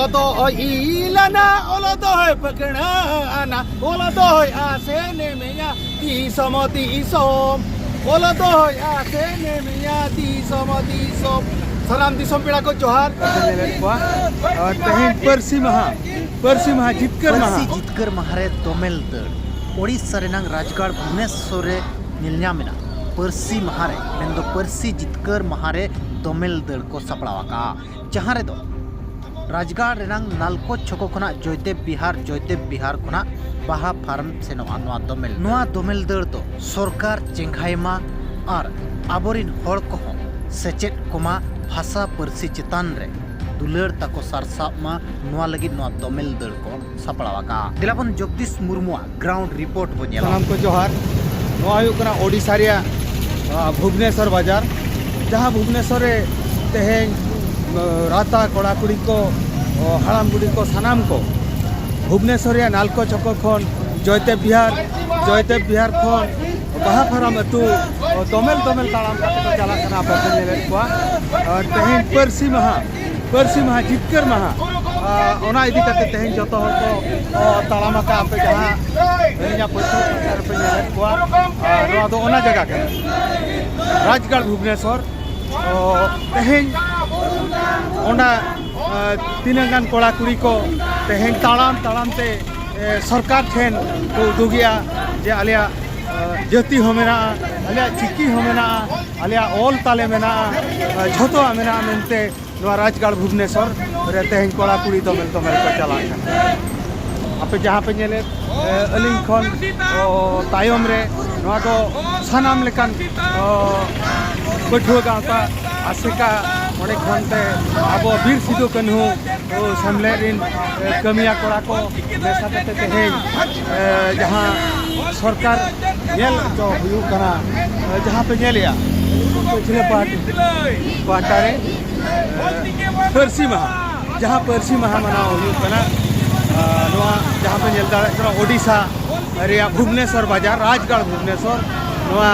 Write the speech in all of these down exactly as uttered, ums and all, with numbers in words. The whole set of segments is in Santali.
ᱫᱚᱦᱚᱭ ᱤᱞᱟᱱᱟ, ᱚᱞ ᱫᱚᱦᱚᱭ ᱯᱟᱹᱠᱲᱟᱹ ᱟᱱᱟ, ᱚᱞ ᱫᱚᱦᱚᱭ ᱟᱥᱮ ᱱᱮᱢᱮᱭᱟ ᱫᱤᱥᱚᱢ ᱫᱤᱥᱚᱢ, ᱚᱞ ᱫᱚᱦᱚᱭ ᱟᱥᱮ ᱱᱮᱢᱮᱭᱟ ᱫᱤᱥᱚᱢ ᱫᱤᱥᱚᱢ᱾ ᱥᱟᱱᱟᱢ ᱫᱤᱥᱚᱢ ᱯᱮᱲᱟ ᱠᱚ ᱡᱚᱦᱟᱨ᱾ ᱧᱮᱞᱮᱫ ᱠᱚᱣᱟ, ᱟᱨ ᱛᱮᱦᱮᱧ ᱯᱟᱹᱨᱥᱤ ᱢᱟᱦᱟ, ᱯᱟᱹᱨᱥᱤ ᱢᱟᱦᱟ ᱡᱤᱛᱠᱟᱹᱨ ᱢᱟᱦᱟ᱾ ᱯᱟᱹᱨᱥᱤ ᱡᱤᱛᱠᱟᱹᱨ ᱢᱟᱦᱟ ᱨᱮ ᱫᱚᱢᱮᱞ ᱫᱟᱹᱲ᱾ ᱳᱰᱤᱥᱟ ᱨᱮᱱᱟᱝ ᱨᱟᱡᱽᱜᱟᱲ ᱵᱷᱩᱵᱽᱱᱮᱥᱚᱨ ᱨᱮ ᱧᱮᱞ ᱧᱟᱢ ᱮᱱᱟ ᱯᱟᱹᱨᱥᱤ ᱢᱟᱦᱟ ᱨᱮ, ᱢᱮᱱᱫᱚ ᱯᱟᱹᱨᱥᱤ ᱡᱤᱛᱠᱟᱹᱨ ᱢᱟᱦᱟ ᱨᱮ ᱫᱚᱢᱮᱞ ᱫᱟᱹᱲ ᱠᱚ ᱥᱟᱯᱲᱟᱣ ᱟᱠᱟᱫᱼᱟ, ᱡᱟᱦᱟᱸ ᱨᱮᱫᱚ ᱨᱟᱡᱽᱜᱟᱲ ᱨᱮᱱᱟᱝ ᱱᱟᱞᱠᱳ ᱪᱷᱚᱠᱚ ᱠᱷᱚᱱᱟᱜ ᱡᱚᱭᱫᱮᱵ ᱵᱤᱦᱟᱨ, ᱡᱚᱭᱫᱮᱵ ᱵᱤᱦᱟᱨ ᱠᱷᱚᱱᱟᱜ ᱵᱟᱦᱟ ᱯᱷᱟᱨᱢ ᱥᱮᱱᱚᱜᱼᱟ ᱱᱚᱣᱟ ᱫᱚᱢᱮᱞ᱾ ᱱᱚᱣᱟ ᱫᱚᱢᱮᱞ ᱫᱟᱹᱲ ᱫᱚ ᱥᱚᱨᱠᱟᱨ ᱪᱮᱸᱜᱷᱟᱭ ᱢᱟ ᱟᱨ ᱟᱵᱚᱨᱤᱱ ᱦᱚᱲ ᱠᱚᱦᱚᱸ ᱥᱮᱪᱮᱫ ᱠᱚᱢᱟ, ᱵᱷᱟᱥᱟ ᱯᱟᱹᱨᱥᱤ ᱪᱮᱛᱟᱱ ᱨᱮ ᱫᱩᱞᱟᱹᱲ ᱛᱟᱠᱚ ᱥᱟᱨᱥᱟᱜ ᱢᱟ, ᱱᱚᱣᱟ ᱞᱟᱹᱜᱤᱫ ᱱᱚᱣᱟ ᱫᱚᱢᱮᱞ ᱫᱟᱹᱲ ᱠᱚ ᱥᱟᱯᱲᱟᱣ ᱟᱠᱟᱫᱼᱟ᱾ ᱫᱮᱞᱟᱵᱚᱱ ᱡᱚᱜᱽᱫᱤᱥ ᱢᱩᱨᱢᱩᱣᱟᱜ ground report ᱵᱚᱱ ᱧᱮᱞᱟ᱾ ᱥᱟᱱᱟᱢ ᱠᱚ ᱡᱚᱦᱟᱨ᱾ ᱱᱚᱣᱟ ᱦᱩᱭᱩᱜ ᱠᱟᱱᱟ ᱳᱰᱤᱥᱟ ᱨᱮᱭᱟᱜ, ᱟ, ᱵᱷᱩᱵᱽᱱᱮᱥᱚᱨ ᱵᱟᱡᱟᱨ, ᱡᱟᱦᱟᱸ ᱵᱷᱩᱵᱽᱱᱮᱥᱚᱨ ᱨᱮ ᱛᱮᱦᱮᱧ, ᱟ, ᱨᱟᱛᱟ ᱠᱚᱲᱟ ᱠᱩᱲᱤ ᱠᱚ, ᱚ, ᱦᱟᱲᱟᱢ ᱵᱩᱰᱷᱤ ᱠᱚ, ᱥᱟᱱᱟᱢ ᱠᱚ ᱵᱷᱩᱵᱽᱱᱮᱥᱚᱨ ᱨᱮᱭᱟᱜ ᱱᱟᱞᱠᱳ ᱪᱷᱚᱠᱚ ᱠᱷᱚᱱ ᱡᱚᱭᱫᱮᱵ ᱵᱤᱦᱟᱨ, ᱡᱚᱭᱫᱮᱵ ᱵᱤᱦᱟᱨ ᱠᱷᱚᱱ ᱵᱟᱦᱟ ᱯᱷᱟᱨᱟᱢ ᱟᱹᱛᱩ, ᱚ, ᱫᱚᱢᱮᱞ ᱫᱚᱢᱮᱞ ᱛᱟᱲᱟᱢ ᱠᱟᱛᱮ ᱠᱚ ᱪᱟᱞᱟᱜ ᱠᱟᱱᱟ, ᱟᱯᱮ ᱯᱮ ᱧᱮᱞᱮᱫ ᱠᱚᱣᱟ᱾ ᱟᱨ ᱛᱮᱦᱮᱧ ᱯᱟᱹᱨᱥᱤ ᱢᱟᱦᱟ, ᱯᱟᱹᱨᱥᱤ ᱢᱟᱦᱟ, ᱡᱤᱛᱠᱟᱹᱨ ᱢᱟᱦᱟ, ᱟ, ᱚᱱᱟ ᱤᱫᱤ ᱠᱟᱛᱮ ᱛᱮᱦᱮᱧ ᱡᱚᱛᱚ ᱦᱚᱲ ᱠᱚ, ᱚ, ᱛᱟᱲᱟᱢ ᱟᱠᱟᱫ, ᱟᱯᱮ ᱡᱟᱦᱟᱸ ᱟᱹᱞᱤᱧᱟᱜ ᱯᱟᱹᱨᱥᱤ ᱯᱟᱦᱴᱟ ᱨᱮᱯᱮ ᱧᱮᱞᱮᱫ ᱠᱚᱣᱟ, ᱟᱨ ᱱᱚᱣᱟ ᱫᱚ ᱚᱱᱟ ᱡᱟᱭᱜᱟ ᱠᱟᱱᱟ, ᱨᱟᱡᱽᱜᱟᱲ ᱵᱷᱩᱵᱽᱱᱮᱥᱚᱨ᱾ ᱚ, ᱛᱮᱦᱮᱧ ᱚᱱᱟ, ᱟ, ᱛᱤᱱᱟᱹᱜ ᱜᱟᱱ ᱠᱚᱲᱟ ᱠᱩᱲᱤ ᱠᱚ ᱛᱮᱦᱮᱧ ᱛᱟᱲᱟᱢ ᱛᱟᱲᱟᱢ ᱛᱮ, ᱮ, ᱥᱚᱨᱠᱟᱨ ᱴᱷᱮᱱ ᱠᱚ ᱩᱫᱩᱜᱮᱜᱼᱟ ᱡᱮ ᱟᱞᱮᱭᱟᱜ, ᱟ, ᱡᱟᱹᱛᱤ ᱦᱚᱸ ᱢᱮᱱᱟᱜᱼᱟ, ᱟᱞᱮᱭᱟᱜ ᱪᱤᱠᱤ ᱦᱚᱸ ᱢᱮᱱᱟᱜᱼᱟ, ᱟᱞᱮᱭᱟᱜ ᱚᱞ ᱛᱟᱞᱮ ᱢᱮᱱᱟᱜᱼᱟ, ᱟ, ᱡᱷᱚᱛᱚᱣᱟᱜ ᱢᱮᱱᱟᱜᱼᱟ ᱢᱮᱱᱛᱮ ᱱᱚᱣᱟ ᱨᱟᱡᱽᱜᱟᱲ ᱵᱷᱩᱵᱽᱱᱮᱥᱚᱨ ᱨᱮ ᱛᱮᱦᱮᱧ ᱠᱚᱲᱟ ᱠᱩᱲᱤ ᱫᱚᱢᱮᱞ ᱫᱚᱢᱮᱞ ᱠᱚ ᱪᱟᱞᱟᱜ ᱠᱟᱱᱟ᱾ ᱟᱯᱮ ᱡᱟᱦᱟᱸ ᱯᱮ ᱧᱮᱞᱮᱫ, ᱮ, ᱟᱹᱞᱤᱧ ᱠᱷᱚᱱ, ᱚ, ᱛᱟᱭᱚᱢ ᱨᱮ ᱱᱚᱣᱟ ᱫᱚ ᱥᱟᱱᱟᱢ ᱞᱮᱠᱟᱱ, ᱚ, ᱯᱟᱹᱴᱷᱩᱣᱟᱹ ᱜᱟᱶᱛᱟ, ᱟᱥᱮᱠᱟ, ᱚᱸᱰᱮ ᱠᱷᱚᱱ ᱛᱮ ᱟᱵᱚ ᱵᱤᱨ ᱥᱤᱫᱩ ᱠᱟᱹᱱᱦᱩ, ᱚ, ᱥᱮᱢᱞᱮᱫ ᱨᱤᱱ, ᱮ, ᱠᱟᱹᱢᱤᱭᱟ ᱠᱚᱲᱟ ᱠᱚ ᱢᱮᱥᱟ ᱠᱟᱛᱮ ᱛᱮᱦᱮᱧ, ᱮ, ᱡᱟᱦᱟᱸ ᱥᱚᱨᱠᱟᱨ ᱧᱮᱞ ᱦᱚᱪᱚ ᱦᱩᱭᱩᱜ ᱠᱟᱱᱟ, ᱮ, ᱡᱟᱦᱟᱸ ᱯᱮ ᱧᱮᱞᱮᱜᱼᱟ ᱯᱟᱹᱪᱷᱞᱟᱹ ᱯᱟᱦᱴ-, ᱯᱟᱦᱴᱟ ᱨᱮ, ᱮ, ᱯᱟᱹᱨᱥᱤ ᱢᱟᱦᱟ, ᱡᱟᱦᱟᱸ ᱯᱟᱹᱨᱥᱤ ᱢᱟᱦᱟ ᱢᱟᱱᱟᱣ ᱦᱩᱭᱩᱜ ᱠᱟᱱᱟ, ᱟ, ᱱᱚᱣᱟ ᱡᱟᱦᱟᱸ ᱯᱮ ᱧᱮᱞ ᱫᱟᱲᱮᱭᱟᱜ ᱠᱟᱱᱟ, ᱳᱰᱤᱥᱟ ᱨᱮᱭᱟᱜ ᱵᱷᱩᱵᱽᱱᱮᱥᱚᱨ ᱵᱟᱡᱟᱨ, ᱨᱟᱡᱽᱜᱟᱲ ᱵᱷᱩᱵᱽᱱᱮᱥᱚᱨ, ᱱᱚᱣᱟ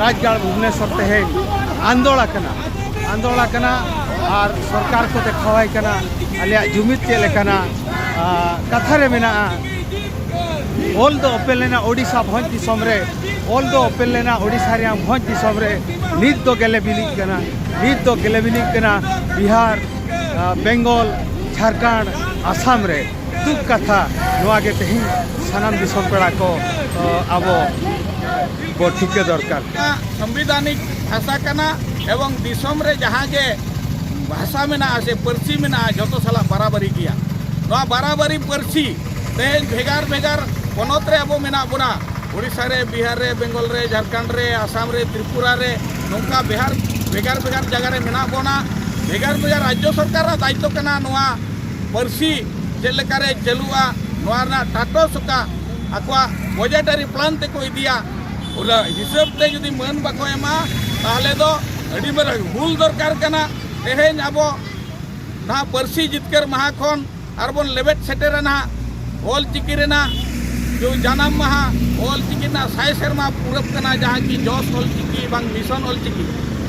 ᱨᱟᱡᱽᱜᱟᱲ ᱵᱷᱩᱵᱽᱱᱮᱥᱚᱨ ᱛᱮᱦᱮᱧ ᱟᱱᱫᱳᱲ ᱟᱠᱟᱱᱟ, ᱟᱱᱫᱳᱲ ᱟᱠᱟᱱᱟ ᱟᱨ ᱥᱚᱨᱠᱟᱨ ᱠᱚ ᱫᱮᱠᱷᱟᱣᱟᱭ ᱠᱟᱱᱟ ᱟᱞᱮᱭᱟᱜ ᱡᱩᱢᱤᱫ ᱪᱮᱫ ᱞᱮᱠᱟᱱᱟ? ᱟᱨ ᱠᱟᱛᱷᱟ ᱨᱮ ᱢᱮᱱᱟᱜᱼᱟ, ᱚᱞ ᱫᱚ ᱚᱯᱮᱞ ᱞᱮᱱᱟ ᱳᱰᱤᱥᱟ ᱵᱷᱚᱸᱡᱽ ᱫᱤᱥᱚᱢ ᱨᱮ, ᱚᱞ ᱫᱚ ᱚᱯᱮᱞ ᱞᱮᱱᱟ ᱳᱰᱤᱥᱟ ᱨᱮᱭᱟᱜ ᱵᱷᱚᱸᱡᱽ ᱫᱤᱥᱚᱢ ᱨᱮ, ᱱᱤᱛ ᱫᱚ ᱜᱮᱞᱮ ᱵᱤᱞᱤᱜ ᱠᱟᱱᱟ, ᱱᱤᱛ ᱫᱚ ᱜᱮᱞᱮ ᱵᱤᱞᱤᱜ ᱠᱟᱱᱟ ᱵᱤᱦᱟᱨ, ᱟᱨ ᱵᱮᱝᱜᱚᱞ, ᱡᱷᱟᱲᱠᱷᱚᱸᱰ, ᱟᱥᱟᱢ ᱨᱮ᱾ ᱫᱩᱠ ᱠᱟᱛᱷᱟ ᱱᱚᱣᱟ ᱜᱮ ᱛᱮᱦᱮᱧ ᱥᱟᱱᱟᱢ ᱫᱤᱥᱚᱢ ᱯᱮᱲᱟ ᱠᱚ, ᱟᱵᱚ ᱵᱚ ᱴᱷᱤᱠᱟᱹ ᱫᱚᱨᱠᱟᱨ᱾ ᱥᱚᱝᱵᱤᱫᱷᱟᱱᱤᱠ ᱵᱷᱟᱥᱟ ᱠᱟᱱᱟ, ᱮᱵᱚᱝ ᱫᱤᱥᱚᱢ ᱨᱮ ᱡᱟᱦᱟᱸ ᱜᱮ ᱵᱷᱟᱥᱟ ᱢᱮᱱᱟᱜᱼᱟ ᱥᱮ ᱯᱟᱹᱨᱥᱤ ᱢᱮᱱᱟᱜᱼᱟ, ᱡᱚᱛᱚ ᱥᱟᱞᱟᱜ ᱵᱟᱨᱟᱵᱟᱨᱤ ᱜᱮᱭᱟ᱾ ᱱᱚᱣᱟ ᱵᱟᱨᱟᱵᱟᱨᱤ ᱯᱟᱹᱨᱥᱤ ᱛᱮᱦᱮᱧ ᱵᱷᱮᱜᱟᱨ ᱵᱷᱮᱜᱟᱨ ᱯᱚᱱᱚᱛ ᱨᱮ ᱟᱵᱚ ᱢᱮᱱᱟᱜ ᱵᱚᱱᱟ᱾ ᱳᱰᱤᱥᱟ ᱨᱮ, ᱵᱤᱦᱟᱨ ᱨᱮ, ᱵᱮᱝᱜᱚᱞ ᱨᱮ, ᱡᱷᱟᱲᱠᱷᱚᱸᱰ ᱨᱮ, ᱟᱥᱟᱢ ᱨᱮ, ᱛᱨᱤᱯᱩᱨᱟ ᱨᱮ, ᱱᱚᱝᱠᱟ ᱵᱤᱦᱟᱨ ᱵᱷᱮᱜᱟᱨ ᱵᱷᱮᱜᱟᱨ ᱡᱟᱭᱜᱟ ᱨᱮ ᱢᱮᱱᱟᱜ ᱵᱚᱱᱟ᱾ ᱵᱷᱮᱜᱟᱨ ᱵᱷᱮᱜᱟᱨ ᱨᱟᱡᱽᱡᱚ ᱥᱚᱨᱠᱟᱨᱟᱜ ᱫᱟᱭᱤᱛᱛᱚ ᱠᱟᱱᱟ ᱱᱚᱣᱟ ᱯᱟᱹᱨᱥᱤ ᱪᱮᱫ ᱞᱮᱠᱟᱨᱮ ᱪᱟᱹᱞᱩᱜᱼᱟ, ᱱᱚᱣᱟ ᱨᱮᱱᱟᱜ ᱴᱟᱴᱚᱥ ᱚᱠᱟ ᱟᱠᱚᱣᱟᱜ ᱵᱚᱡᱮᱴᱟᱨᱤ ᱯᱞᱟᱱ ᱛᱮᱠᱚ ᱤᱫᱤᱭᱟ, ᱚᱱᱟ ᱦᱤᱥᱟᱹᱵ ᱛᱮ ᱡᱩᱫᱤ ᱢᱟᱹᱱ ᱵᱟᱠᱚ ᱮᱢᱟ, ᱛᱟᱦᱚᱞᱮ ᱫᱚ ᱟᱹᱰᱤ ᱢᱟᱨᱟᱝ ᱦᱩᱞ ᱫᱚᱨᱠᱟᱨ ᱠᱟᱱᱟ᱾ ᱛᱮᱦᱮᱧ ᱟᱵᱚ ᱱᱚᱣᱟ ᱯᱟᱹᱨᱥᱤ ᱡᱤᱛᱠᱟᱹᱨ ᱢᱟᱦᱟ ᱠᱷᱚᱱ ᱟᱨᱵᱚᱱ ᱞᱮᱵᱮᱫ ᱥᱮᱴᱮᱨᱟ ᱱᱟᱦᱟᱜ ᱚᱞ ᱪᱤᱠᱤ ᱨᱮᱱᱟᱜ ᱡᱚ ᱡᱟᱱᱟᱢ ᱢᱟᱦᱟ, ᱚᱞ ᱪᱤᱠᱤ ᱨᱮᱱᱟᱜ ᱥᱟᱭ ᱥᱮᱨᱢᱟ ᱯᱩᱨᱟᱹᱜ ᱠᱟᱱᱟ, ᱡᱟᱦᱟᱸ ᱠᱤ ᱡᱚᱥ ᱚᱞ ᱪᱤᱠᱤ ᱵᱟᱝ ᱢᱤᱥᱚᱱ ᱚᱞ ᱪᱤᱠᱤ᱾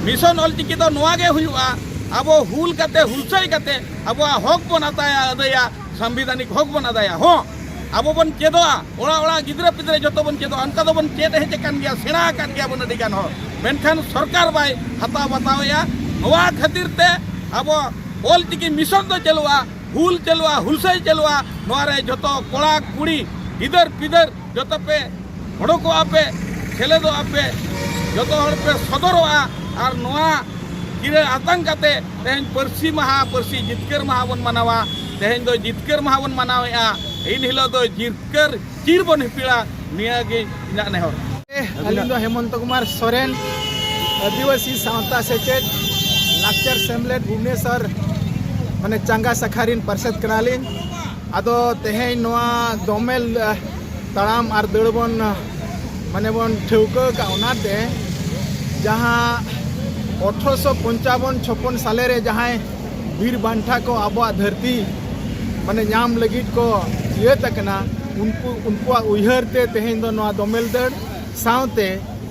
ᱢᱤᱥᱚᱱ ᱚᱞ ᱪᱤᱠᱤ ᱫᱚ ᱱᱚᱣᱟ ᱜᱮ ᱦᱩᱭᱩᱜᱼᱟ, ᱟᱵᱚ ᱦᱩᱞ ᱠᱟᱛᱮ, ᱦᱩᱞᱥᱟᱹᱭ ᱠᱟᱛᱮ ᱟᱵᱚᱣᱟᱜ ᱦᱚᱠ ᱵᱚᱱ ᱟᱫᱟᱭᱟ, ᱟᱹᱫᱟᱹᱭᱟ, ᱥᱟᱝᱵᱤᱫᱷᱟᱱᱤᱠ ᱦᱚᱠ ᱵᱚᱱ ᱟᱫᱟᱭᱟ᱾ ᱦᱚᱸ, ᱟᱵᱚ ᱵᱚᱱ ᱪᱮᱫᱚᱜᱼᱟ, ᱚᱲᱟᱜ ᱚᱲᱟᱜ ᱜᱤᱫᱽᱨᱟᱹ ᱯᱤᱫᱽᱨᱟᱹ ᱡᱚᱛᱚ ᱵᱚᱱ ᱪᱮᱫᱚᱜᱼᱟ, ᱚᱱᱠᱟ ᱫᱚᱵᱚᱱ ᱪᱮᱫ ᱦᱮᱡ ᱟᱠᱟᱱ ᱜᱮᱭᱟ, ᱥᱮᱬᱟ ᱟᱠᱟᱫ ᱜᱮᱭᱟ ᱵᱚᱱ ᱟᱹᱰᱤ ᱜᱟᱱ ᱦᱚᱲ, ᱢᱮᱱᱠᱷᱟᱱ ᱥᱚᱨᱠᱟᱨ ᱵᱟᱭ ᱦᱟᱛᱟᱣ ᱵᱟᱛᱟᱣᱮᱫᱼᱟ᱾ ᱱᱚᱣᱟ ᱠᱷᱟᱹᱛᱤᱨ ᱛᱮ ᱟᱵᱚ ᱚᱞ ᱪᱤᱠᱤ ᱢᱤᱥᱚᱱ ᱫᱚ ᱪᱟᱹᱞᱩᱜᱼᱟ, ᱦᱩᱞ ᱪᱟᱹᱞᱩᱜᱼᱟ, ᱦᱩᱞᱥᱟᱹᱭ ᱪᱟᱹᱞᱩᱜᱼᱟ᱾ ᱱᱚᱣᱟ ᱨᱮ ᱡᱚᱛᱚ ᱠᱚᱲᱟ ᱠᱩᱲᱤ ᱜᱤᱫᱟᱹᱨ ᱯᱤᱫᱟᱹᱨ ᱡᱚᱛᱚ ᱯᱮ ᱚᱰᱚᱠᱚᱜᱼᱟ ᱯᱮ, ᱥᱮᱞᱮᱫᱚᱜᱼᱟ ᱯᱮ, ᱡᱚᱛᱚ ᱦᱚᱲ ᱯᱮ ᱥᱚᱫᱚᱨᱚᱜᱼᱟ᱾ ᱟᱨ ᱱᱚᱣᱟ ᱠᱤᱨᱟᱹ ᱟᱛᱟᱝ ᱠᱟᱛᱮ ᱛᱮᱦᱮᱧ ᱯᱟᱹᱨᱥᱤ ᱢᱟᱦᱟ, ᱯᱟᱹᱨᱥᱤ ᱡᱤᱛᱠᱟᱹᱨ ᱢᱟᱦᱟ ᱵᱚᱱ ᱢᱟᱱᱟᱣᱟ᱾ ᱛᱮᱦᱮᱧ ᱫᱚ ᱡᱤᱛᱠᱟᱹᱨ ᱢᱟᱦᱟ ᱵᱚᱱ ᱢᱟᱱᱟᱣᱮᱫᱼᱟ᱾ ᱮᱱ ᱦᱤᱞᱳᱜ ᱫᱚ ᱡᱤᱛᱠᱟᱹᱨ ᱪᱤᱨ ᱵᱚᱱ ᱦᱤᱯᱤᱲᱟ, ᱱᱤᱭᱟᱹ ᱜᱮ ᱤᱧᱟᱹᱜ ᱱᱮᱦᱚᱨ᱾ ᱟᱹᱞᱤᱧ ᱫᱚ ᱦᱮᱢᱚᱱᱛᱚ ᱠᱩᱢᱟᱨ ᱥᱚᱨᱮᱱ, ᱟᱹᱫᱤᱵᱟᱹᱥᱤ ᱥᱟᱶᱛᱟ ᱥᱮᱪᱮᱫ, ᱞᱟᱠᱪᱟᱨ ᱥᱮᱢᱞᱮᱫ ᱵᱷᱩᱵᱽᱱᱮᱥᱚᱨ, ᱢᱟᱱᱮ ᱪᱟᱸᱜᱟ ᱥᱟᱠᱷᱟ ᱨᱤᱱ ᱯᱟᱨᱥᱮᱛ ᱠᱟᱱᱟᱞᱤᱧ᱾ ᱟᱫᱚ ᱛᱮᱦᱮᱧ ᱱᱚᱣᱟ ᱫᱚᱢᱮᱞ, ᱟᱦ, ᱛᱟᱲᱟᱢ ᱟᱨ ᱫᱟᱹᱲ ᱵᱚᱱ, ᱟᱦ, ᱢᱟᱱᱮ ᱵᱚᱱ ᱴᱷᱟᱹᱣᱠᱟᱹ ᱟᱠᱟᱫ, ᱚᱱᱟᱛᱮ ᱡᱟᱦᱟᱸ ᱟᱴᱷᱨᱚᱥᱚ ᱯᱚᱧᱪᱟᱵᱚᱱ ᱪᱷᱚᱯᱚᱱ ᱥᱟᱞᱮ ᱨᱮ ᱡᱟᱦᱟᱸᱭ ᱵᱤᱨ ᱵᱟᱱᱴᱟ ᱠᱚ ᱟᱵᱚᱣᱟᱜ ᱫᱷᱟᱹᱨᱛᱤ ᱢᱟᱱᱮ ᱧᱟᱢ ᱞᱟᱹᱜᱤᱫ ᱠᱚ ᱡᱤᱭᱟᱹᱛ ᱟᱠᱟᱱᱟ, ᱩᱱᱠᱩ, ᱩᱱᱠᱩᱣᱟᱜ ᱩᱭᱦᱟᱹᱨ ᱛᱮ ᱛᱮᱦᱮᱧ ᱫᱚ ᱱᱚᱣᱟ ᱫᱚᱢᱮᱞ ᱫᱟᱹᱲ ᱥᱟᱶᱛᱮ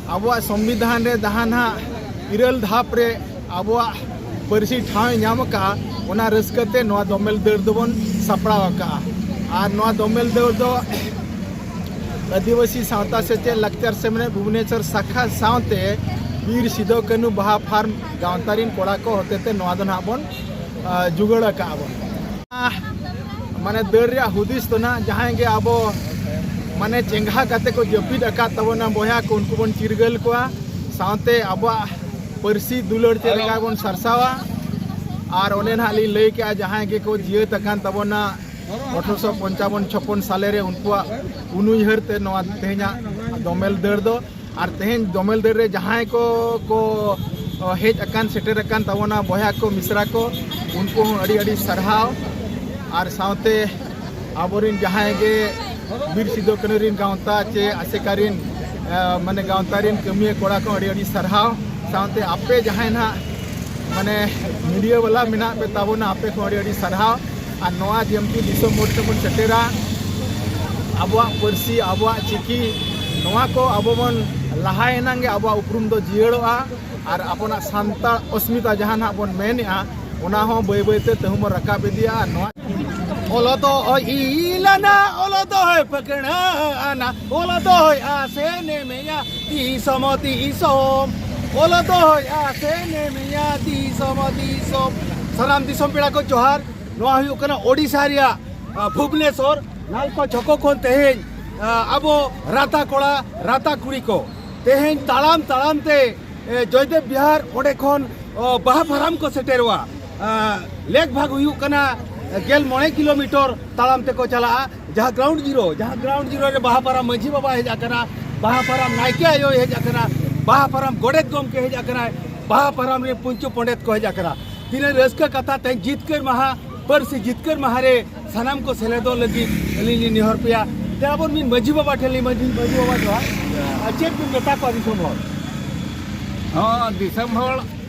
ᱟᱵᱚᱣᱟᱜ ᱥᱚᱝᱵᱤᱫᱷᱟᱱ ᱨᱮ ᱡᱟᱦᱟᱸ ᱱᱟᱦᱟᱜ ᱤᱨᱟᱹᱞ ᱫᱷᱟᱯ ᱨᱮ ᱟᱵᱚᱣᱟᱜ ᱯᱟᱹᱨᱥᱤ ᱴᱷᱟᱶ ᱮ ᱧᱟᱢ ᱟᱠᱟᱫᱼᱟ, ᱚᱱᱟ ᱨᱟᱹᱥᱠᱟᱹ ᱛᱮ ᱱᱚᱣᱟ ᱫᱚᱢᱮᱞ ᱫᱟᱹᱲ ᱫᱚᱵᱚᱱ ᱥᱟᱯᱲᱟᱣ ᱟᱠᱟᱫᱼᱟ᱾ ᱟᱨ ᱱᱚᱣᱟ ᱫᱚᱢᱮᱞ ᱫᱟᱹᱲ ᱫᱚ ᱟᱹᱫᱤᱵᱟᱹᱥᱤ ᱥᱟᱶᱛᱟ ᱥᱮᱪᱮᱫ ᱞᱟᱠᱪᱟᱨ ᱥᱮᱢᱞᱮᱫ ᱵᱷᱩᱵᱽᱱᱮᱥᱚᱨ ᱥᱟᱠᱷᱟ ᱥᱟᱶᱛᱮ ᱵᱤᱨ ᱥᱤᱫᱚ ᱠᱟᱹᱱᱩ ᱵᱟᱦᱟ ᱯᱷᱟᱨᱢ ᱜᱟᱶᱛᱟ ᱨᱤᱱ ᱠᱚᱲᱟ ᱠᱚ ᱦᱚᱛᱮᱛᱮ ᱱᱚᱣᱟ ᱫᱚ ᱱᱟᱦᱟᱜ ᱵᱚᱱ, ᱟ, ᱡᱩᱜᱟᱹᱲ ᱟᱠᱟᱫᱼᱟ ᱵᱚᱱ᱾ ᱟ, ᱢᱟᱱᱮ ᱫᱟᱹᱲ ᱨᱮᱭᱟᱜ ᱦᱩᱫᱤᱥ ᱫᱚ ᱱᱟᱦᱟᱜ ᱡᱟᱦᱟᱸᱭ ᱜᱮ ᱟᱵᱚ ᱢᱟᱱᱮ ᱪᱮᱸᱜᱷᱟ ᱠᱟᱛᱮ ᱠᱚ ᱡᱟᱹᱯᱤᱫ ᱟᱠᱟᱫ ᱛᱟᱵᱚᱱᱟ ᱵᱚᱭᱦᱟ ᱠᱚ, ᱩᱱᱠᱩ ᱵᱚᱱ ᱪᱤᱨᱜᱟᱹᱞ ᱠᱚᱣᱟ, ᱥᱟᱶᱛᱮ ᱟᱵᱚᱣᱟᱜ ᱯᱟᱹᱨᱥᱤ ᱫᱩᱞᱟᱹᱲ ᱪᱮᱫ ᱞᱮᱠᱟ ᱵᱚᱱ ᱥᱟᱨᱥᱟᱣᱟ᱾ ᱟᱨ ᱚᱱᱮ ᱱᱟᱦᱟᱜ ᱞᱤᱧ ᱞᱟᱹᱭ ᱠᱮᱜᱼᱟ, ᱡᱟᱦᱟᱸᱭ ᱜᱮᱠᱚ ᱡᱤᱭᱟᱹᱛ ᱟᱠᱟᱱ ᱛᱟᱵᱚᱱᱟ ᱟᱴᱷᱨᱚᱥᱚ ᱯᱚᱧᱪᱟᱵᱚᱱ ᱪᱷᱚᱯᱚᱱ ᱥᱟᱞᱮ ᱨᱮ, ᱩᱱᱠᱩᱣᱟᱜ ᱩᱱᱩᱭᱦᱟᱹᱨ ᱛᱮ ᱱᱚᱣᱟ ᱛᱮᱦᱮᱧᱟᱜ ᱫᱚᱢᱮᱞ ᱫᱟᱹᱲ ᱫᱚ᱾ ᱟᱨ ᱛᱮᱦᱮᱧ ᱫᱚᱢᱮᱞ ᱫᱟᱹᱲ ᱨᱮ ᱡᱟᱦᱟᱸᱭ ᱠᱚ ᱠᱚ ᱦᱮᱡ ᱟᱠᱟᱱ, ᱥᱮᱴᱮᱨ ᱟᱠᱟᱱ ᱛᱟᱵᱚᱱᱟ ᱵᱚᱭᱦᱟ ᱠᱚ, ᱢᱤᱥᱨᱟ ᱠᱚ, ᱩᱱᱠᱩ ᱦᱚᱸ ᱟᱹᱰᱤ ᱟᱹᱰᱤ ᱥᱟᱨᱦᱟᱣ᱾ ᱟᱨ ᱥᱟᱶᱛᱮ ᱟᱵᱚᱨᱮᱱ ᱡᱟᱦᱟᱸᱭ ᱜᱮ ᱵᱤᱨ ᱥᱤᱫᱩ ᱠᱟᱹᱱᱩ ᱨᱮᱱ ᱜᱟᱶᱛᱟ ᱪᱮ ᱟᱥᱮᱠᱟ ᱨᱮᱱ, ᱮ, ᱢᱟᱱᱮ ᱜᱟᱶᱛᱟ ᱨᱮᱱ ᱠᱟᱹᱢᱤᱭᱟᱹ ᱠᱚᱲᱟ ᱠᱚ ᱟᱹᱰᱤ ᱟᱹᱰᱤ ᱥᱟᱨᱦᱟᱣ᱾ ᱥᱟᱶᱛᱮ ᱟᱯᱮ ᱡᱟᱦᱟᱸᱭ ᱱᱟᱦᱟᱜ ᱢᱟᱱᱮ ᱢᱤᱰᱤᱭᱟ ᱵᱟᱞᱟ ᱢᱮᱱᱟᱜ ᱯᱮ ᱛᱟᱵᱚᱱᱟ, ᱟᱯᱮ ᱠᱚ ᱟᱹᱰᱤ ᱟᱹᱰᱤ ᱥᱟᱨᱦᱟᱣ᱾ ᱟᱨ ᱱᱚᱣᱟ ᱡᱮᱢᱛᱤ ᱫᱤᱥᱚᱢ ᱦᱚᱲ ᱛᱮᱵᱚᱱ ᱥᱮᱴᱮᱨᱟ, ᱟᱵᱚᱣᱟᱜ ᱯᱟᱹᱨᱥᱤ, ᱟᱵᱚᱣᱟᱜ ᱪᱤᱠᱤ, ᱱᱚᱣᱟ ᱠᱚ ᱟᱵᱚ ᱵᱚᱱ ᱞᱟᱦᱟᱭᱮᱱᱟᱝ ᱜᱮ ᱟᱵᱚᱣᱟᱜ ᱩᱯᱨᱩᱢ ᱫᱚ ᱡᱤᱭᱟᱹᱲᱚᱜᱼᱟ᱾ ᱟᱨ ᱟᱵᱚᱱᱟᱜ ᱥᱟᱱᱛᱟᱲ ᱚᱥᱢᱤᱛᱟ ᱡᱟᱦᱟᱸ ᱱᱟᱦᱟᱜ ᱵᱚᱱ ᱢᱮᱱᱮᱜᱼᱟ, ᱚᱱᱟ ᱦᱚᱸ ᱵᱟᱹᱭ ᱵᱟᱹᱭ ᱛᱮ ᱛᱟᱹᱦᱩ ᱵᱚᱱ ᱨᱟᱠᱟᱵ ᱤᱫᱤᱭᱟ᱾ ᱟᱨ ᱱᱚᱣᱟ ᱚᱞ ᱫᱚ ᱦᱚᱭ ᱤᱞᱟᱱᱟ, ᱚᱞ ᱫᱚ ᱦᱚᱭ ᱯᱟᱠᱲᱟᱱᱟ, ᱚᱞ ᱫᱚ ᱦᱚᱭ ᱟᱥᱮ ᱱᱮᱢᱮᱭᱟ ᱫᱤᱥᱚᱢ ᱫᱤᱥᱚᱢ, ᱚᱞ ᱫᱚ ᱦᱚᱭ ᱟᱥᱮ ᱱᱮᱢᱮᱭᱟ ᱫᱤᱥᱚᱢ ᱫᱤᱥᱚᱢ᱾ ᱥᱟᱱᱟᱢ ᱫᱤᱥᱚᱢ ᱯᱮᱲᱟ ᱠᱚ ᱡᱚᱦᱟᱨ᱾ ᱱᱚᱣᱟ ᱦᱩᱭᱩᱜ ᱠᱟᱱᱟ ᱳᱰᱤᱥᱟ ᱨᱮᱭᱟᱜ, ᱟ, ᱵᱷᱩᱵᱽᱱᱮᱥᱚᱨ ᱱᱟᱞᱠᱚ ᱪᱷᱚᱠᱚ ᱠᱷᱚᱱ ᱛᱮᱦᱮᱧ, ᱟ, ᱟᱵᱚ ᱨᱟᱛᱟ ᱠᱚᱲᱟ, ᱨᱟᱛᱟ ᱠᱩᱲᱤ ᱠᱚ ᱛᱮᱦᱮᱧ ᱛᱟᱲᱟᱢ ᱛᱟᱲᱟᱢ ᱛᱮ, ᱮ, ᱡᱚᱭᱫᱮᱵ ᱵᱤᱦᱟᱨ, ᱚᱸᱰᱮ ᱠᱷᱚᱱ, ᱚ, ᱵᱟᱦᱟ ᱯᱷᱟᱨᱟᱢ ᱠᱚ ᱥᱮᱴᱮᱨᱚᱜᱼᱟ᱾ ᱟ, ᱞᱮᱠ ᱵᱷᱟᱜᱽ ᱦᱩᱭᱩᱜ ᱠᱟᱱᱟ ᱜᱮᱞ ᱢᱚᱬᱮ ᱠᱤᱞᱳᱢᱤᱴᱟᱨ ᱛᱟᱲᱟᱢ ᱛᱮᱠᱚ ᱪᱟᱞᱟᱜᱼᱟ᱾ ᱡᱟᱦᱟᱸ ᱜᱨᱟᱣᱩᱱᱰ ᱡᱤᱨᱳ, ᱡᱟᱦᱟᱸ ᱜᱨᱟᱣᱩᱱᱰ ᱡᱤᱨᱳ ᱨᱮ ᱵᱟᱦᱟ ᱯᱷᱟᱨᱟᱢ ᱢᱟᱹᱡᱷᱤ ᱵᱟᱵᱟ ᱦᱮᱡ ᱟᱠᱟᱱᱟ, ᱵᱟᱦᱟ ᱯᱷᱟᱨᱟᱢ ᱱᱟᱭᱠᱮ ᱟᱭᱳᱭ ᱦᱮᱡ ᱟᱠᱟᱱᱟ, ᱵᱟᱦᱟ ᱯᱷᱟᱨᱟᱢ ᱜᱚᱰᱮᱛ ᱜᱚᱢᱠᱮ ᱦᱮᱡ ᱟᱠᱟᱱᱟᱭ, ᱵᱟᱦᱟ ᱯᱷᱟᱨᱟᱢ ᱨᱮ ᱯᱩᱧᱪᱩ ᱯᱚᱸᱰᱮᱛ ᱠᱚ ᱦᱮᱡ ᱟᱠᱟᱱᱟ᱾ ᱛᱤᱱᱟᱹᱜ ᱨᱟᱹᱥᱠᱟᱹ ᱠᱟᱛᱷᱟ, ᱛᱮᱦᱮᱧ ᱡᱤᱛᱠᱟᱹᱨ ᱢᱟᱦᱟ, ᱯᱟᱹᱨᱥᱤ ᱡᱤᱛᱠᱟᱹᱨ ᱢᱟᱦᱟ ᱨᱮ ᱥᱟᱱᱟᱢ ᱠᱚ ᱥᱮᱞᱮᱫᱚᱜ ᱞᱟᱹᱜᱤᱫ ᱟᱹᱞᱤᱧ ᱞᱤᱧ ᱱᱮᱦᱚᱨ ᱯᱮᱭᱟ᱾ ᱫᱮᱞᱟ ᱵᱚᱱ ᱢᱤᱫ ᱢᱟᱹᱡᱷᱤ ᱵᱟᱵᱟ ᱴᱷᱮᱱ ᱞᱤᱧ, ᱢᱟᱹᱡᱷᱤ, ᱢᱟᱹᱡᱷᱤ ᱵᱟᱵᱟ ᱡᱚᱦᱟᱨ᱾ ᱟᱨ ᱪᱮᱫ ᱵᱤᱱ ᱢᱮᱛᱟ ᱠᱚᱣᱟ ᱫᱤᱥᱚᱢ ᱦᱚᱲ? ᱦᱚᱸ, ᱫᱤᱥᱚᱢ ᱦᱚᱲ,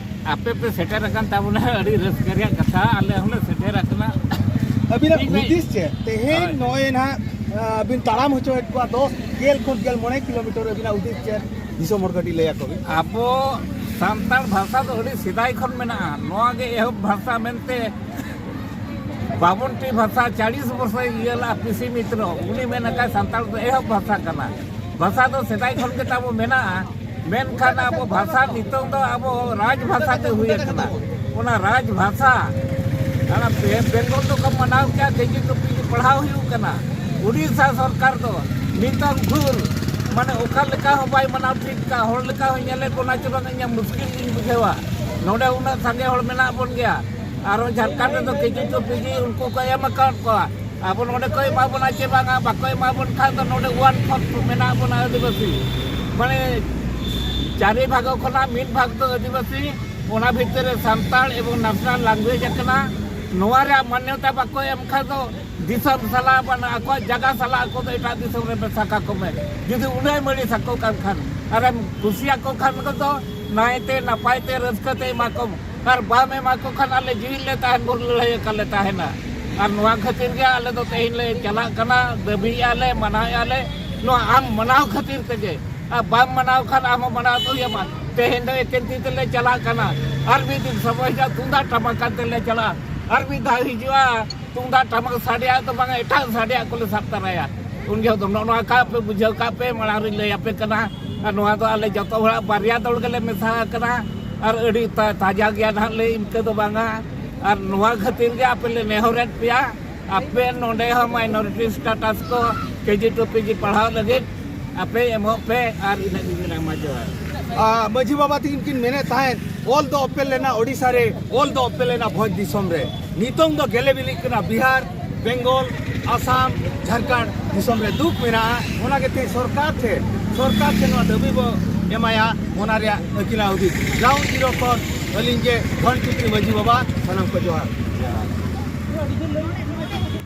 ᱟᱯᱮ ᱯᱮ ᱥᱮᱴᱮᱨ ᱟᱠᱟᱱ ᱛᱟᱵᱚᱱᱟ, ᱟᱹᱰᱤ ᱨᱟᱹᱥᱠᱟᱹ ᱨᱮᱭᱟᱜ ᱠᱟᱛᱷᱟ, ᱟᱞᱮ ᱦᱚᱸᱞᱮ ᱥᱮᱴᱮᱨ ᱟᱠᱟᱱᱟ᱾ ᱟᱹᱵᱤᱱᱟᱜ ᱴᱷᱤᱠ ᱵᱟᱭ- ᱦᱩᱫᱤᱥ ᱪᱮᱫ? ᱛᱮᱦᱮᱧ ᱦᱳᱭ᱾ ᱱᱚᱜᱼᱚᱭ ᱱᱟᱦᱟᱜ, ᱟ, ᱵᱤᱱ ᱛᱟᱲᱟᱢ ᱦᱚᱪᱚᱭᱮᱫ ᱠᱚᱣᱟ ᱫᱚᱥ, ᱜᱮᱞ ᱠᱷᱚᱱ ᱜᱮᱞ ᱢᱚᱬᱮ ᱠᱤᱞᱳᱢᱤᱴᱟᱨ, ᱟᱹᱵᱤᱱᱟᱜ ᱦᱩᱫᱤᱥ ᱪᱮᱫ? ᱫᱤᱥᱚᱢ ᱦᱚᱲ ᱠᱟᱹᱴᱤᱡ ᱞᱟᱹᱭ ᱟᱠᱚ ᱵᱤᱱ᱾ ᱟᱵᱚ ᱥᱟᱱᱛᱟᱲ ᱵᱷᱟᱥᱟ ᱫᱚ ᱟᱹᱰᱤ ᱥᱮᱫᱟᱭ ᱠᱷᱚᱱ ᱢᱮᱱᱟᱜᱼᱟ᱾ ᱱᱚᱣᱟ ᱜᱮ ᱮᱦᱚᱵ ᱵᱷᱟᱥᱟ ᱢᱮᱱᱛᱮ ᱵᱟᱵᱚᱱᱴᱤ ᱵᱷᱟᱥᱟ ᱪᱟᱞᱤᱥ ᱵᱚᱨᱥᱚᱭ ᱤᱭᱟᱹ ᱞᱮᱫᱼᱟ, ᱯᱤᱥᱤ ᱢᱤᱛᱨᱚ, ᱩᱱᱤ ᱢᱮᱱ ᱟᱠᱟᱫ ᱥᱟᱱᱛᱟᱲ ᱫᱚ ᱮᱦᱚᱵ ᱵᱷᱟᱥᱟ ᱠᱟᱱᱟ᱾ ᱵᱷᱟᱥᱟ ᱫᱚ ᱥᱮᱫᱟᱭ ᱠᱷᱚᱱ ᱜᱮ ᱛᱟᱵᱚ ᱢᱮᱱᱟᱜᱼᱟ, ᱢᱮᱱᱠᱷᱟᱱ ᱟᱵᱚ ᱵᱷᱟᱥᱟ ᱱᱤᱛᱚᱝ ᱫᱚ ᱟᱵᱚ ᱨᱟᱡᱽ ᱵᱷᱟᱥᱟ ᱜᱮ ᱦᱩᱭ ᱟᱠᱟᱱᱟ᱾ ᱚᱱᱟ ᱨᱟᱡᱽ ᱵᱷᱟᱥᱟ, ᱚᱱᱟ ᱵᱮ-, ᱵᱮᱝᱜᱚᱞ ᱫᱚᱠᱚ ᱢᱟᱱᱟᱣ ᱠᱮᱭᱟ, ᱠᱮᱡᱤ ᱴᱩ ᱯᱤᱡᱤ ᱯᱟᱲᱦᱟᱣ ᱦᱩᱭᱩᱜ ᱠᱟᱱᱟ᱾ ᱩᱲᱤᱥᱥᱟ ᱥᱚᱨᱠᱟᱨ ᱫᱚ ᱱᱤᱛᱚᱝ ᱵᱷᱳᱨ, ᱢᱟᱱᱮ, ᱚᱠᱟ ᱞᱮᱠᱟ ᱦᱚᱸ ᱵᱟᱭ ᱢᱟᱱᱟᱣ ᱴᱷᱤᱠ ᱠᱟᱜᱼᱟ᱾ ᱦᱚᱲ ᱞᱮᱠᱟ ᱦᱚᱸ ᱧᱮᱞᱮᱫ ᱵᱚᱱᱟ ᱪᱮ ᱵᱟᱝ, ᱤᱧᱟᱹᱜ ᱢᱩᱥᱠᱤᱞ ᱜᱤᱧ ᱵᱩᱡᱷᱟᱹᱣᱟ᱾ ᱱᱚᱰᱮ ᱩᱱᱟᱹᱜ ᱥᱟᱸᱜᱮ ᱦᱚᱲ ᱢᱮᱱᱟᱜ ᱵᱚᱱ ᱜᱮᱭᱟ, ᱟᱨᱚ ᱡᱷᱟᱲᱠᱷᱚᱸᱰ ᱨᱮᱫᱚ ᱠᱮᱡᱤ ᱴᱩ ᱯᱤᱡᱤ ᱩᱱᱠᱩ ᱠᱚ ᱮᱢ ᱟᱠᱟᱫ ᱠᱚᱣᱟ᱾ ᱟᱵᱚ ᱱᱚᱰᱮ ᱠᱚ ᱮᱢᱟ ᱵᱚᱱᱟ ᱪᱮ ᱵᱟᱝᱟ, ᱵᱟᱠᱚ ᱮᱢᱟ ᱵᱚᱱ ᱠᱷᱟᱱ ᱫᱚ ᱱᱚᱰᱮ ᱚᱣᱟᱱ ᱯᱷᱳᱨᱛᱷ ᱢᱮᱱᱟᱜ ᱵᱚᱱᱟ ᱟᱹᱫᱤᱵᱟᱹᱥᱤ᱾ ᱢᱟᱱᱮ ᱪᱟᱨᱮ ᱵᱷᱟᱜᱽ ᱠᱷᱚᱱᱟᱜ ᱢᱤᱫ ᱵᱷᱟᱜᱽ ᱫᱚ ᱟᱹᱫᱤᱵᱟᱹᱥᱤ, ᱚᱱᱟ ᱵᱷᱤᱛᱤᱨ ᱨᱮ ᱥᱟᱱᱛᱟᱲ ᱮᱵᱚᱝ ᱱᱟᱥᱱᱟᱞ ᱞᱟᱝᱜᱩᱭᱮᱡᱽ ᱟᱠᱟᱱᱟ᱾ ᱱᱚᱣᱟ ᱨᱮᱭᱟᱜ ᱢᱟᱱᱱᱚᱛᱟ ᱵᱟᱠᱚ ᱮᱢ ᱠᱷᱟᱱ ᱫᱚ ᱫᱤᱥᱚᱢ ᱥᱟᱞᱟᱜ ᱵᱟᱝ ᱟᱠᱚᱣᱟᱜ ᱡᱟᱭᱜᱟ ᱥᱟᱞᱟᱜ ᱟᱠᱚ ᱫᱚ ᱮᱴᱟᱜ ᱫᱤᱥᱚᱢ ᱨᱮ ᱢᱮᱥᱟ ᱠᱟᱠᱚ ᱢᱮ᱾ ᱡᱩᱫᱤ ᱩᱱᱟᱹᱜ ᱮᱢ ᱟᱹᱲᱤᱥ ᱟᱠᱚ ᱠᱟᱱ ᱠᱷᱟᱱ ᱟᱨᱮᱢ ᱠᱩᱥᱤᱭᱟᱠᱚ ᱠᱷᱟᱱ ᱠᱚᱫᱚ ᱱᱟᱭᱛᱮ ᱱᱟᱯᱟᱭ ᱛᱮ ᱨᱟᱹᱥᱠᱟᱹ ᱛᱮ ᱮᱢᱟ ᱠᱚᱢ᱾ ᱟᱨ ᱵᱟᱢ ᱮᱢᱟ ᱠᱚ ᱠᱷᱟᱱ ᱟᱞᱮ ᱡᱤᱣᱤ ᱞᱮ ᱛᱟᱦᱮᱱ ᱵᱷᱳᱨ ᱞᱟᱹᱲᱦᱟᱹᱭ ᱟᱠᱟᱫ ᱞᱮ ᱛᱟᱦᱮᱱᱟ᱾ ᱟᱨ ᱱᱚᱣᱟ ᱠᱷᱟᱹᱛᱤᱨ ᱜᱮ ᱟᱞᱮ ᱫᱚ ᱛᱮᱦᱮᱧ ᱞᱮ ᱪᱟᱞᱟᱜ ᱠᱟᱱᱟ, ᱫᱟᱹᱵᱤᱭᱮᱫᱼᱟ ᱞᱮ, ᱢᱟᱱᱟᱣᱮᱫᱼᱟ ᱞᱮ᱾ ᱱᱚᱣᱟ ᱟᱢ ᱢᱟᱱᱟᱣ ᱠᱷᱟᱹᱛᱤᱨ ᱛᱮᱜᱮ, ᱟᱨ ᱵᱟᱢ ᱢᱟᱱᱟᱣ ᱠᱷᱟᱱ ᱟᱢ ᱦᱚᱸ ᱢᱟᱱᱟᱣ ᱫᱚ ᱦᱩᱭ ᱟᱢᱟ᱾ ᱛᱮᱦᱮᱧ ᱫᱚ ᱮᱠᱮᱱ ᱛᱤ ᱛᱮᱞᱮ ᱪᱟᱞᱟᱜ ᱠᱟᱱᱟ, ᱟᱨ ᱢᱤᱫ ᱫᱤᱱ ᱥᱚᱢᱚᱭ ᱦᱤᱡᱩᱜᱼᱟ, ᱛᱩᱢᱫᱟᱜ ᱴᱟᱢᱟᱠ ᱠᱟᱛᱮ ᱞᱮ ᱪᱟᱞᱟᱜᱼᱟ᱾ ᱟᱨ ᱢᱤᱫ ᱫᱷᱟᱣ ᱦᱤᱡᱩᱜᱼᱟ, ᱛᱩᱢᱫᱟᱜ ᱴᱟᱢᱟᱠ ᱥᱟᱰᱮᱭᱟᱜ ᱫᱚ ᱵᱟᱝᱟ, ᱮᱴᱟᱜ ᱥᱟᱰᱮᱭᱟᱜ ᱠᱚᱞᱮ ᱥᱟᱵ ᱛᱟᱨᱟᱭᱟ᱾ ᱩᱱ ᱡᱚᱦᱚᱜ ᱫᱚ ᱱᱚᱜᱼᱚ ᱱᱚᱣᱟ ᱠᱟᱜ ᱯᱮ, ᱵᱩᱡᱷᱟᱹᱣ ᱠᱟᱜ ᱯᱮ, ᱢᱟᱲᱟᱝ ᱨᱤᱧ ᱞᱟᱹᱭ ᱟᱯᱮ ᱠᱟᱱᱟ᱾ ᱟᱨ ᱱᱚᱣᱟ ᱫᱚ ᱟᱞᱮ ᱡᱚᱛᱚ ᱦᱚᱲᱟᱜ ᱵᱟᱨᱭᱟ ᱫᱚᱞ ᱜᱮᱞᱮ ᱢᱮᱥᱟ ᱟᱠᱟᱱᱟ᱾ ᱟᱨ ᱟᱹᱰᱤ ᱛᱟ-, ᱛᱟᱡᱟ ᱜᱮᱭᱟ ᱱᱟᱦᱟᱜ ᱞᱮ, ᱤᱱᱠᱟᱹ ᱫᱚ ᱵᱟᱝᱟ᱾ ᱟᱨ ᱱᱚᱣᱟ ᱠᱷᱟᱹᱛᱤᱨ ᱜᱮ ᱟᱯᱮ ᱞᱮ ᱱᱮᱦᱚᱨᱮᱫ ᱯᱮᱭᱟ, ᱟᱯᱮ ᱱᱚᱰᱮ ᱦᱚᱸ ᱢᱟᱭᱱᱚᱨᱤᱴᱤ ᱥᱴᱮᱴᱟᱥ ᱠᱚ ᱠᱮᱡᱤ ᱴᱩ ᱯᱤᱡᱤ ᱯᱟᱲᱦᱟᱣ ᱞᱟᱹᱜᱤᱫ ᱟᱯᱮ ᱮᱢᱚᱜ ᱯᱮ᱾ ᱟᱨ ᱤᱱᱟᱹᱜ ᱜᱮ ᱢᱮᱱᱟᱜᱼᱟ, ᱢᱟ ᱡᱚᱦᱟᱨ᱾ ᱟᱨ ᱢᱟᱹᱡᱷᱤ ᱵᱟᱵᱟ ᱛᱟᱹᱠᱤᱱ ᱠᱤᱱ ᱢᱮᱱᱮᱫ ᱛᱟᱦᱮᱸᱫ, ᱚᱞ ᱫᱚ ᱚᱯᱮᱞ ᱞᱮᱱᱟ ᱳᱰᱤᱥᱟ ᱨᱮ, ᱚᱞ ᱫᱚ ᱚᱯᱮᱞ ᱞᱮᱱᱟ ᱵᱷᱚᱸᱡᱽ ᱫᱤᱥᱚᱢ ᱨᱮ᱾ ᱱᱤᱛᱚᱝ ᱫᱚ ᱜᱮᱞᱮ ᱵᱤᱞᱤᱜ ᱠᱟᱱᱟ ᱵᱤᱦᱟᱨ, ᱵᱮᱝᱜᱚᱞ, ᱟᱥᱟᱢ, ᱡᱷᱟᱲᱠᱷᱚᱸᱰ ᱫᱤᱥᱚᱢ ᱨᱮ ᱫᱩᱠ ᱢᱮᱱᱟᱜᱼᱟ᱾ ᱚᱱᱟ ᱜᱮ ᱛᱮ ᱥᱚᱨᱠᱟᱨ ᱴᱷᱮᱱ, ᱥᱚᱨᱠᱟᱨ ᱴᱷᱮᱱ ᱱᱚᱣᱟ ᱫᱟᱹᱵᱤ ᱵᱚ ᱮᱢᱟᱭᱟ, ᱚᱱᱟ ᱨᱮᱭᱟᱜ ᱟᱹᱠᱤᱞᱟ ᱦᱩᱫᱤᱥ᱾ ᱜᱨᱟᱣᱩᱱᱰ ᱡᱤᱨᱳ ᱠᱷᱚᱱ ᱟᱹᱞᱤᱧ ᱜᱮ ᱫᱷᱚᱱ ᱪᱤᱛᱨᱤ ᱢᱟᱹᱡᱷᱤ ᱵᱟᱵᱟ, ᱥᱟᱱᱟᱢ ᱠᱚ ᱡᱚᱦᱟᱨ᱾